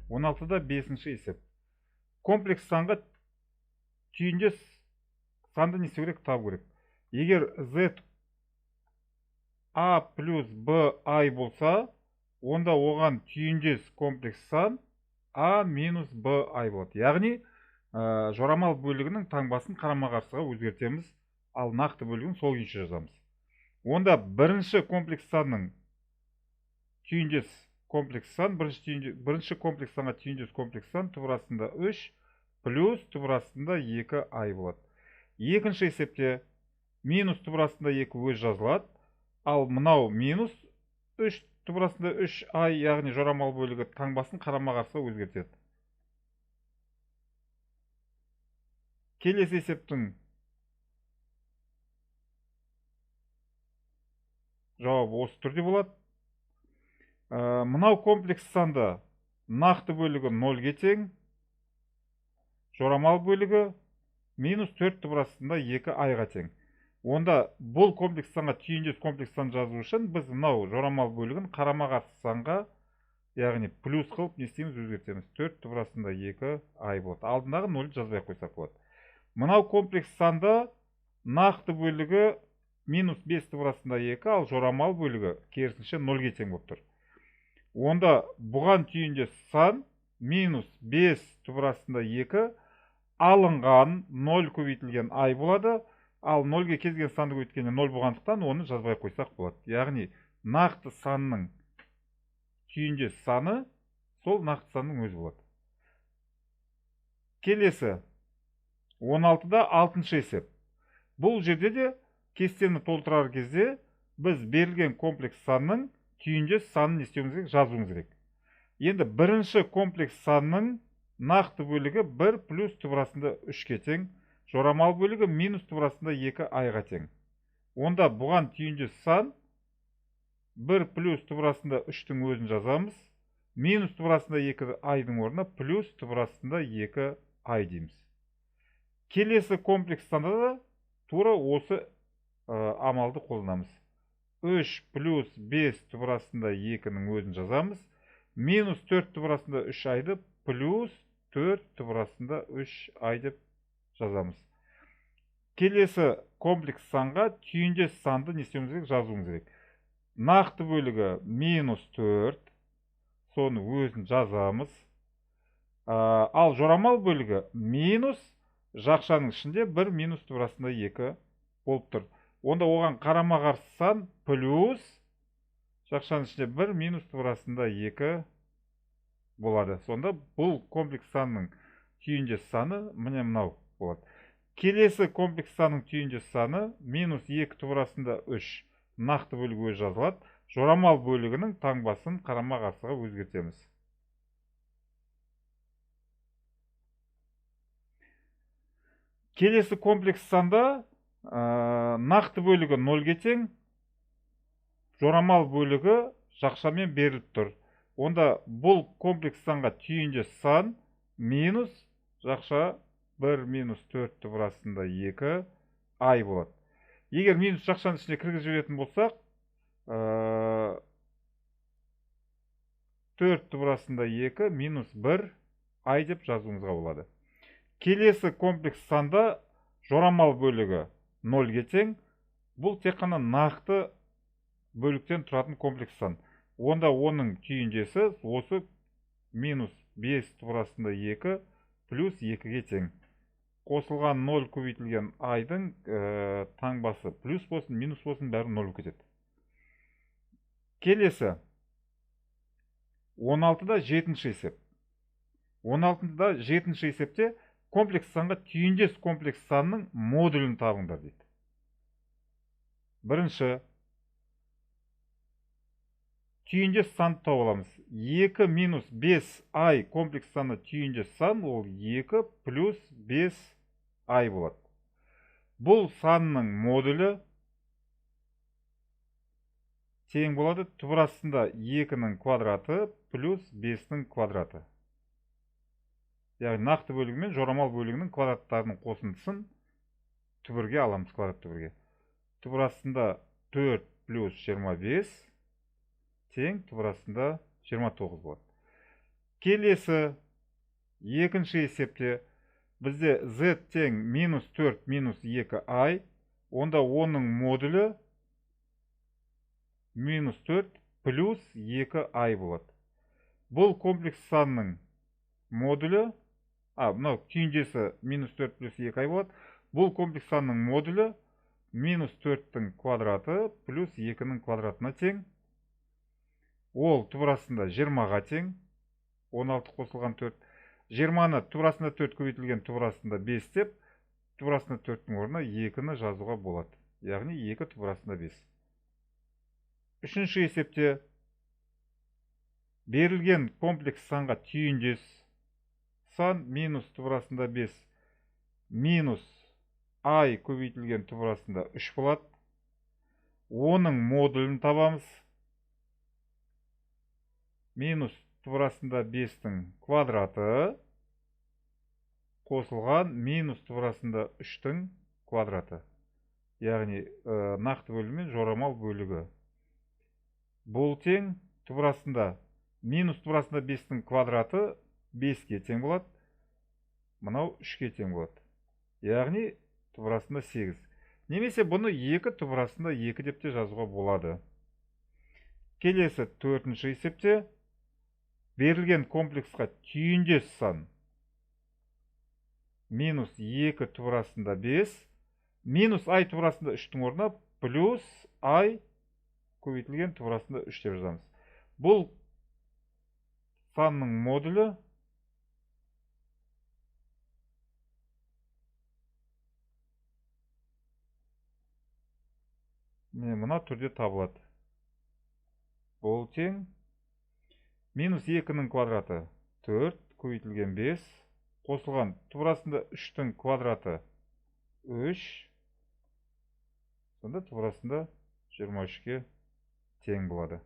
16-да 5-ші есеп. Комплекс санға түйіндес санды не істеу керек, табу керек. Егер z a плюс b i болса, онда оған түйіндес комплекс сан a минус b i болады. Яғни, жорамал бөлігінің таңбасын қарама-қарсыға өзгертеміз, ал нақты бөлігін сол күйінше жазамыз. Онда бірінші комплекс санның түйіндес комплекс сан, бірінші комплекс санға түйіндес комплекс сан түбір астында 3 плюс түбір астында 2 ай болады. Екінші есепте минус түбір астында 2 өз жазылады, ал мынау минус 3 түбір астында 3 ай, яғни жорамал бөлігі таңбасын қарама-қарсы өзгертеді. Келесі есептің жауабы осы түрде болады. Мынау комплекс санда нақты бөлігі 0-ге тең, жорамал бөлігі минус 4 түбір астында 2 айға тең. Онда бұл комплекс санға түйіндес комплекс сан жазу үшін біз мынау жорамал бөлігін қарама-қарсы санға, яғни плюс қылып не істейміз, өзгертеміз. 4 түбір астында 2 ай болады. Алдындағы 0-ды жазбай қойсақ болады. Мынау комплекс санда нақты бөлігі минус 5 түбір астында 2, ал жорамал бөлігі керісінше 0-ге тең болып тұр. Онда бұған түйіндес сан минус 5 түбір астында 2 алынған 0 көбейтілген ай болады. Ал 0-ге кез келген санды көбейткенде 0 болғандықтан оны жазбай қойсақ болады. Яғни нақты санның түйіндес саны сол нақты санның өзі болады. Келесі 16-да 6-шы есеп. Бұл жерде де кестені толтырар кезде біз берілген комплекс санның түйіндес санын істеуіміз керек, жазуымыз керек. Енді бірінші комплекс санның нақты бөлігі 1 плюс түбір астында 3-ке тең, жорамал бөлігі минус түбір астында 2 айға тең. Онда бұған түйіндес сан 1 плюс түбір астында 3-тің өзін жазамыз, минус түбір астында 2 айдың орнына плюс түбір астында 2 ай дейміз. Келесі комплекс санда да тура осы амалды қолданамыз. 3 плюс 5 түбір астында 2-нің өзін жазамыз. Минус 4 түбір астында 3 айды плюс 4 түбір астында 3 ай деп жазамыз. Келесі комплекс санға түйіндес санды не істеуіміз керек, жазуымыз керек. Нақты бөлігі минус 4, соны өзін жазамыз. Ал жорамал бөлігі минус жақшаның ішінде 1 минус түбір астында 2 болып тұр. Онда оған қарама-қарсы сан плюс жақшаның ішінде 1 минус түбір астында 2 болады. Сонда бұл комплекс санның түйіндес саны міне мынау болады. Келесі комплекс санның түйіндес саны минус 2 түбір астында 3 нақты бөлігі өзі жазылады. Жорамал бөлігінің таңбасын қарама-қарсыға өзгертеміз. Келесі комплекс санда нақты бөлігі 0-ге тең, жорамал бөлігі жақшамен беріліп тұр. Онда бұл комплекс санға түйіндес сан минус жақша 1 минус 4 түбір астында 2 ай болады. Егер минус жақшаның ішіне кіргізіп жіберетін болсақ, 4 түбір астында 2 минус 1 ай деп жазуымызға болады. Келесі комплекс санда жорамал бөлігі 0-ге тең. Бұл тек қана нақты бөліктен тұратын комплекс сан. Онда оның түйіндесі осы минус 5 түбір астында 2 плюс 2-ге тең. Қосылған 0 көбейтілген айдың таңбасы плюс болсын, минус болсын, бәрі 0 кетеді. Келесі 16-да 7-ші есеп. 16-да 7-ші есепте комплекс санға түйіндес комплекс санның модулін табыңдар дейді. Бірінші түйіндес санды тауып аламыз. 2 минус 5 ай комплекс саны түйіндес сан, ол 2 плюс 5 ай болады. Бұл санның модулі тең болады түбір астында 2-нің квадраты плюс 5-нің квадраты. Яғни нақты бөлігі мен жорамал бөлігінің квадраттарының қосындысын түбірге аламыз, квадрат түбірге. Түбір астында 4 плюс 25 тең түбір астында 29 болады. Келесі екінші есепте бізде z тең минус 4 минус 2 i, онда оның модулі минус 4 плюс 2 i болады. Бұл комплекс санның модулі, мынау түйіндесі минус 4 плюс 2 i болады. Бұл комплекс санның модулі минус 4-тің квадраты плюс 2-нің квадратына тең. Ол түбір астында 20-ға тең. 16 қосылған 4. 20-ны түбір астында 4 көбейтілген түбір астында 5 деп, түбір астында 4-тің орнына 2-ні жазуға болады. Яғни 2 түбір астында 5. Үшінші есепте берілген комплекс санға түйіндес сан минус түбір астында 5 минус i көбейтілген түбір астында 3 болады. Оның модулін табамыз. Минус түбір астында 5-тің квадраты қосылған минус түбір астында 3-тің квадраты. Яғни нақты бөлігі мен жорамал бөлігі. Бұл тең түбір астында минус түбір астында 5-тің квадраты 5-ке тең болады. Мынау 3-ке тең болады. Яғни түбір астында 8. Немесе бұны 2 түбір астында 2 деп те жазуға болады. Келесі төртінші есепте берілген комплексқа түйіндес сан минус 2 түбір астында 5 минус i түбір астында 3-тің орнына плюс i көбейтілген түбір астында 3 деп жазамыз. Бұл санның модулі мына түрде табылады. Бұл тең минус 2-нің квадраты 4 көбейтілген 5 қосылған түбір астында 3-тің квадраты 3, сонда түбір астында 23-ке тең болады.